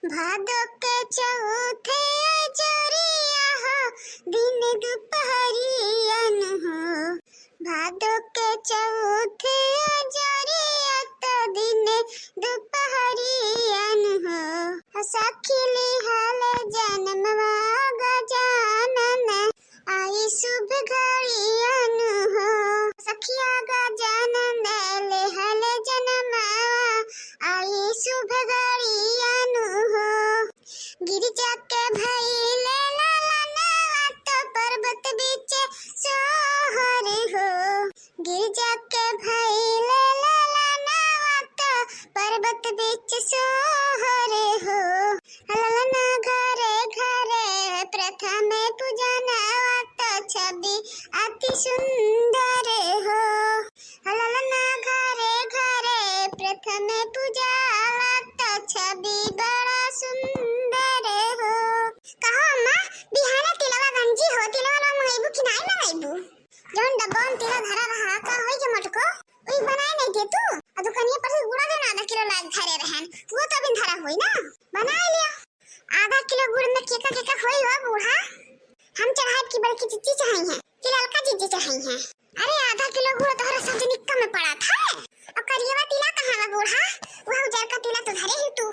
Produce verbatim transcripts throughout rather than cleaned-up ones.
भादो के चौथे अजोरिया हो, दिन दुपहरियन हो। भादो के चौथे अजोरिया त दिन दुपहरियन हो। सखी लिहल जनमवा गजानन, आई शुभ घड़ियन हो। सखिया गजानन लिहल जनमवा, आई शुभ घड़ियन हो। गिरजा के भइले ललनवा त पर्वत बीच सोहर हो। गिरजा के भइले ललनवा त पर्वत बीच सोहर हो। ललना घरे घरे प्रथम पूजनवा त छवि अति सुंदर हो। ललना घरे घरे प्रथम पूजावा त छवि बड़ा सुंदर हो। कहो अम्मा, बिहाने तिलवा गंजी हो, तिलवा ला मंगइबू कि नाई मंगइबू? जौन डब्बा में तिला धरा रहा, का होई के मोटको? उई बनाए नहीं दे तू? आ दुकनिया पर से गुड़ा जौन आधा किलो लाग धरे रहन, वो तो अभी धरा होई ना, बनाए लिया। आधा किलो गुड़ में केका केका होई हो बूढ़ा? हम चढ़ाइब की बड़की जिज्जी चढ़ाई हैं कि ललका जिज्जी चढ़ाई हैं? अरे आधा किलो गुड़ तोहरा सब जनी कम में पड़ा था। और करियवा तिला कहाँ बा बूढ़ा? वह उजरका तिला तो धरे ही तू।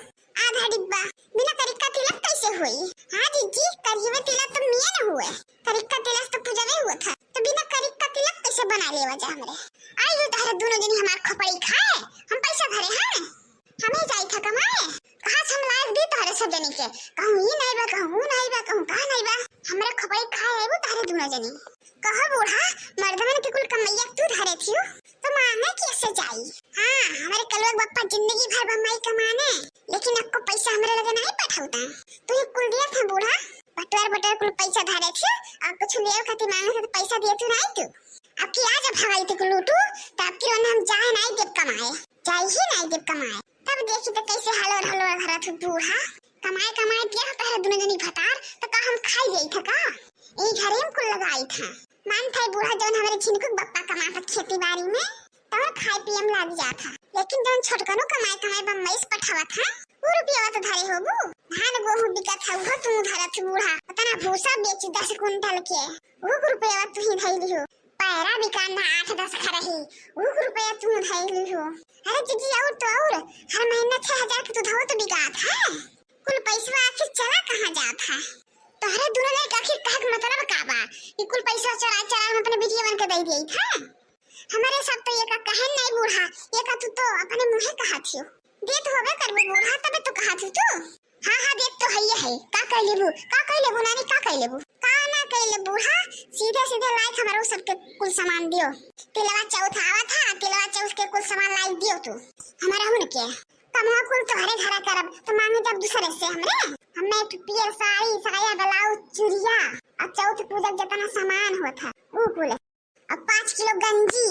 आधा डिब्बा। बिना करिक्का तिलक कैसे होई? हाँ जिज्जी, करियवा तिला तो मिये न हुए। करिक्का तिला से तो पूजवे हुआ था। तो बिना करिक्का तिलक कैसे बना लेवा जा हमरे? आई जो तोहरे दोनों जनी हमार खोपड़ी खाए, हम पैसा धरे हैं। हमें जाई था कमाए, कहाँ से हम लायक दी तोहरे सब जनी के? कहूँ ई नहीं बा, कहूँ ऊ नहीं बा, कहूँ का नहीं बा। हमरे खोपड़ी खाए आइबू तोहरे दोनों जनी। कहो बूढ़ा, मर्दमन के कुल कमैया तू धरे थियू, तो मांगे कैसे जाई? हाँ, हमरे कलुआ के बप्पा जिंदगी भर बम्बई कमाने, लेकिन एको पैसा हमरे लगे नहीं पठौता। तू ही कुल दिया था बूढ़ा, बटोर बटोर कुल पैसा धरे थियू, और कुछ लेवे खातिर मांगे थे तो पैसा दिए तू नहीं तू। अब की आज भगाई थी लूटू, तो अब की रोने हम जाए नहीं देब कमाए, जाए ही नहीं देब कमाए। तब देखी तो कैसे हलोर हलोर धरत हो बूढ़ा। कमाए कमाए दिया हो तोहरे दुनो जनी भतार, तो का हम खाई जाई था का? ई घरे में कुल लगाई था। मान था बूढ़ा जौन हमरे झिनकू के बप्पा कमाता खेती बाड़ी में, तौन खाए पिए में लाग जात था। लेकिन जौन छोटकनो कमाए कमाए बम्बई से पठावत है, वो रुपया तो धरे होबू। धान गोहूं बिकत है, वो तू धरत हो बूढ़ा। पता ना भूसा बेची दस कुंटल के, वो रुपया तू ही धैली हो। पैरा बिकान ना आठ दस खरही, ऊ रुपया तू धइली हो। अरे जिज्जी, और तो और, हर महीना छह हजार के दूधवा तो बिकात है। कुल पैसवा आखिर चला कहाँ जात है? तोहरे दुनो जने के आखिर कहे के मतलब का बा? कि कुल पैसा चोरा चोरा हम अपने बिटिया बन के दे दिए था? हमारे सब तो ये का कहे नहीं बूढ़ा, ये का तू तो अपने मुँहे कहा थियो। देत होबे करबे बूढ़ा, तबे तो कहा थी तू। हाँ, हाँ, देत तो हइये है। का कह लेबू? का कह लेबू नानी? का कह लेबू? का ना कह ले बूढ़ा, सीधे सीधे लाइक हमारो सबके कुल सामान दियो। तिलवा चौथ आवत है, तिलवा चौथ के कुल सामान लाई दियो तू। हमारा हुन के कमवा कुल तोहरे घरा करब, तो मांगे जब दूसरे से हमरे। हमें एक पियर साड़ी, साया, ब्लाउज, चुड़िया, और चौथ पूजा के जितना सामान होत है, ऊ कुल। अब पाँच किलो गंजी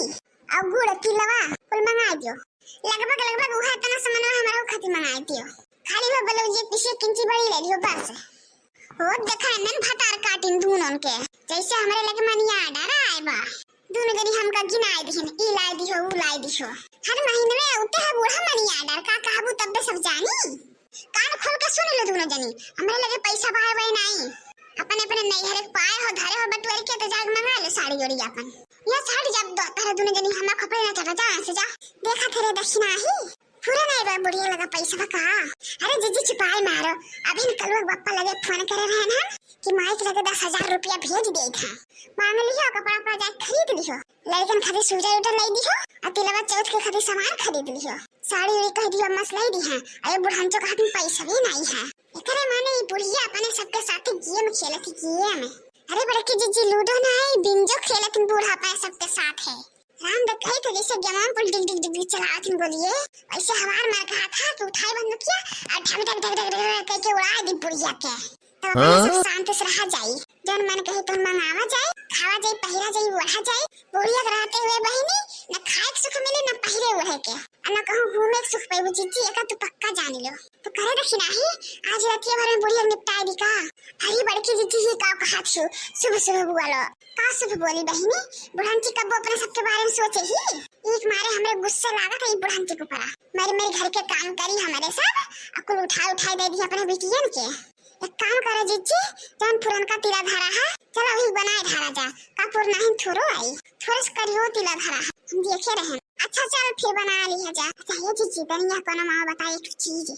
और गुड़, तिलवा कुल मंगाई दियो। लगभग, लगभग उहे इतना सामानवा हमारा खातिर मंगाई दियो। खाली वो ब्लाउज एक पीछे किंची बड़ी ले लियो बस। हो देखा नन भतार काटिन दूनों के, जैसे हमरे लगे money order आए बा। दूनो जनी हमका गिनाए दिहिन, ई लाई दिहो, ऊ लाई दिहो। हर महीने में उते है बूढ़ा money order, का कहबू तब बे सब जानी। कान खोल के सुन लो दूनो जनी, हमरे लगे पैसा बाय बाय नाई। अपने अपने नैहरे के पाए हो, धरे हो बटुअर के, तो जाके मंगा लो साड़ी ओड़ी अपन। यह साड़ी जब दो, तारे दूनो जनी हमार खोपड़ी ना चढ़ा, जा ऐसे जा। देखा तेरे दक्षिणा ही, पूरा नहीं बा बुढ़िया लगा पैसा बा का। अरे जिज्जी चुपाई मारो, अभी न कलुआ के बप्पा लगे फोन करे रहे ना कि माई के लगे दस हजार रुपया भेज दे था। मांग लिहो, कपड़ा उपड़ा जाके खरीद लिहो, लड़कन खातिर सूटर उटर लाई दिहो, और तिलवा चौथ के खातिर सामान खरीद लिहो। साड़ी उड़ी कह दियो, मस्त लाई दी है। अरे बुढ़ांचो का हाथ में पैसा भी नहीं है। एकरे माने ई बुढ़िया अपने सबके साथे game खेलत ही, game। अरे बड़की जिज्जी लूडो ना है, बिंजो खेलत ही बूढ़ा अपने सबके साथ है। राम दे कही तो जैसे गेमवा पर डिग डिग डिग डिग चलावत ही बोलिए, वैसे हमार मर कहा था कि उठाई बंदूकिया और ढक ढक ढक ढक ढक करके उड़ा दी बुढ़िया के। तब अपने सब शांत से रहा जाई। जौन मन कहे तौन मंगावा जाए, खावा जाए, पहिरा जाए, ओढ़ा जाए। बुढ़िया के रहते हुए बहिनी न खाए के सुख मिले, न पहिरे ओढ़े के, आ न कहूँ घूमे के सुख पइबू जिज्जी, एका तू पक्का जान लो। तो करे देखी नाही, आज रतिया भर में बुढ़िया निपटाए दी का? अरे बड़की जिज्जी, ही का कहत हो, शुभ शुभ बोलो। का शुभ बोली बहिनी, बुढ़ंची कब्बो अपने सबके बारे में सोचे ही? एक मारे हमरे गुस्सा लागत है ई बुढ़ंची के ऊपरा। मेरे, मेरे घर के काम करी हमरे सब, आ कुल उठाए उठाए दे दी अपने बिटियन के। एक काम करो जिज्जी, जौन पुरनका तिला धरा है, चलो वही बनाए धरा जा। का पुरना ही थोरो आई, थोरे से करियो तिला धरा है, हम देखे रहन। अच्छा चल फिर बना लिया जा। अच्छा ये जिज्जी, तनी यहाँ कोनो माँ बताए एक चीज।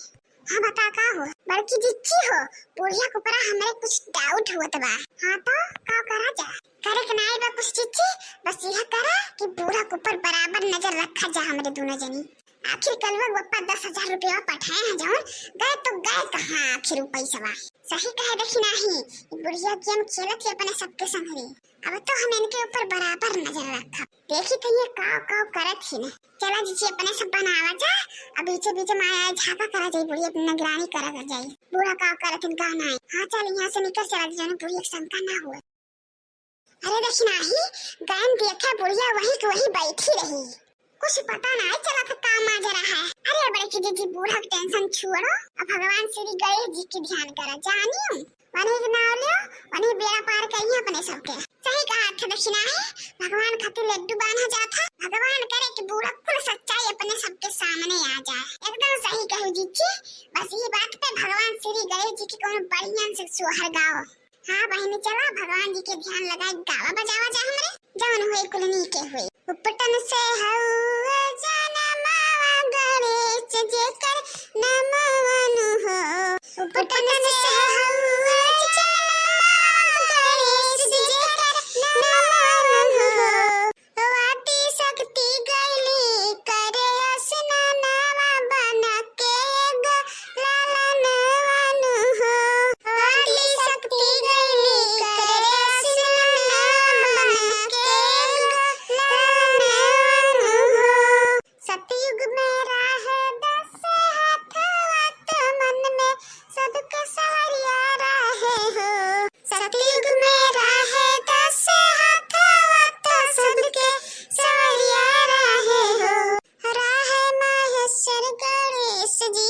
हाँ बता का हो? बड़की जिज्जी हो, बुढ़िया के ऊपरा हमरे कुछ doubt होत बा। हाँ तो का करा जा? करे के नाई बा कुछ जिज्जी, बस यह करा कि बूढ़ा के ऊपर बराबर नजर रखा जा हमरे दोनों जनी। आखिर कलुआ के बप्पा दस हजार रुपया पठाए हैं जौन, गए तो गए कहाँ आखिर उ पैसवा? सही कहे देखी नाही, ई बुढ़िया game खेलत ही अपने सबके संगरी। अब तो हम इनके ऊपर बराबर नजर रखब। देखी तो ये काव काव करत ही ने। चला जिज्जी अपने सब बनावा जा, अब बीचे बीचे माया झाका करा जाई, बुढ़िया अपनी निगरानी करा कर जाई। बूढ़ा काव करत ही का नाही। हाँ चल यहाँ से निकल चला जी, जौन बुढ़िया के शंका ना हुए। अरे देखी नाही, गयन देखे बुढ़िया वही के वही बैठी रही। कुछ पता नाही चलत का माजरा है। अरे बड़की जिज्जी बूढ़ा के tension छोड़ो, अब भगवान श्री गणेश जी के ध्यान करा, जानियो। वही के नाव लियो, वही बेड़ा पार करिए अपने सबके। सही कहा था देखी नाही, भगवान खातिर लड्डू बांधा जात है। भगवान करे कि बूढ़ा कुल सच्चाई अपने सबके सामने आ जाए। एकदम सही कहू जिज्जी, बस ये बात पे भगवान श्री गणेश जी की कोनो बढ़िया से सोहर गाओ। हाँ बहिनी, चला भगवान जी के ध्यान लगाए गावा बजावा जा हमरे, जौन हुए कुल नीके हुए। उपटन से हउए जनमवा गणेश जेकर नमवन हो। उपटन से हउए जनमवा गणेश जेकर नमवन हो। वाटी शक्ति गइली करे असननवा बना के एगो लालनवा नु हो। वाटी शक्ति गइली करे असननवा बना के एगो लालनवा नु हो। सतयुग में रहे दस हाथवा त मन में सबके सवरिया रहे हो। सतयुग में रहे दस हाथवा त सबके सवरिया रहे हो। रहे महेश्वर गणेश जी